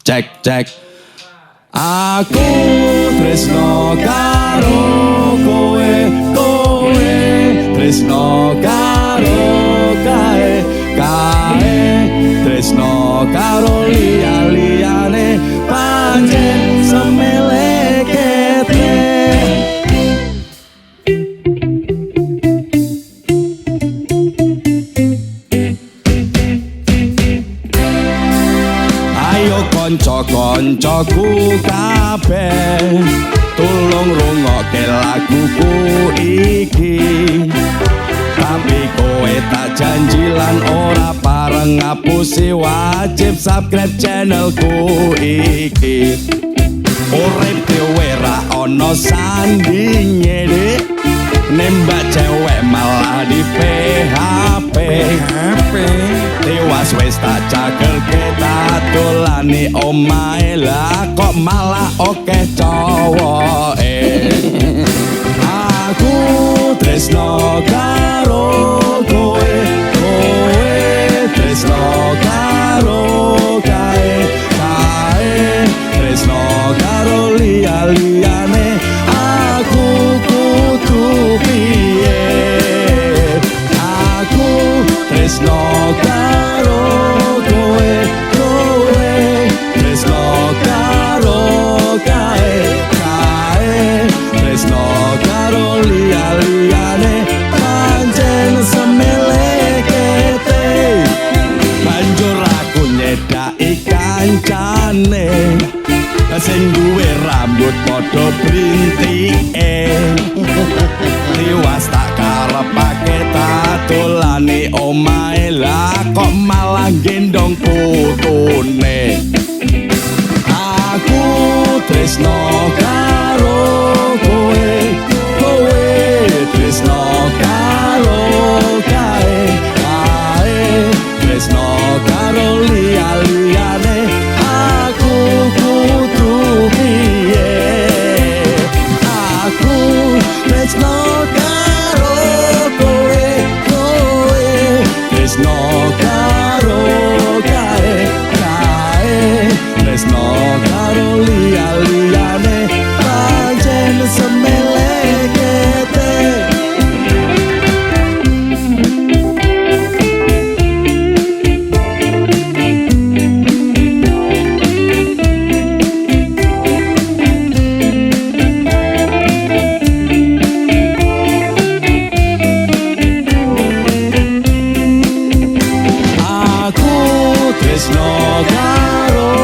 Cek cek. Aku tresno karo kowe, kowe tresno karo kae, kae tresno karo liya-liyane pancen semelekete. Ayo kanca-kancaku kabeh, tulung rungokke laguku iki. Tapi kowe tak janji lan ora pareng ngapusi, wajib subscribe channelku iki. Urip dhewe ra ana sandinge, Dik. Nembak cewek malah di PHP. Tiwas wis tak cakelke tak dolani omahe, lah kok malah akeh cowoke. Aku tresno karo kowe, kowe tresno karo kae, kae tresno karo liya-liyane. Aku kudu piye? Aku tresno karo kowe, kowe tresno karo kae, kae tresno karo liya-liyane pancen semelekete. Banjur aku nyedaki kancane sing duwe rambut padha brintike. Tiwas tak karepake tak dolani omahe, lah kok malah gendong putune. Aku tresno karo kowe, kowe tresno karo kae, kae tresno karo liya-liyane. Aku kudu piye? Aku tresno karo kowe, kowe tresno karo kae, kae tresno karo liya-liyane pancen semelekete. Aku tresno karo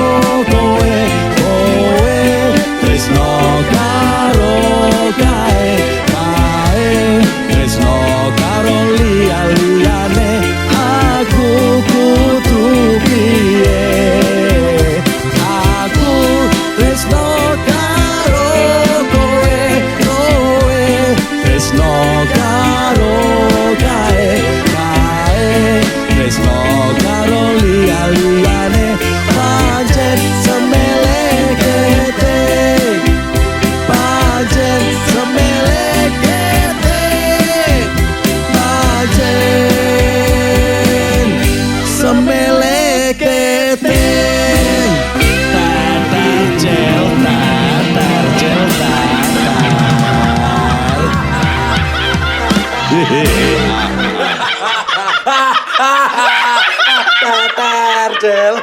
kowe, kowe tresno karo kae, kae tresno karo liya-liyane. Aku kudu piye? Aku tresno karo kowe, kowe tresno karo kae, kae tresno karo liya-liyane pancen semelekete. Pancen semelekete. Pancen semelekete. Tatar cel tatar cel tatar. Tatar, Cel.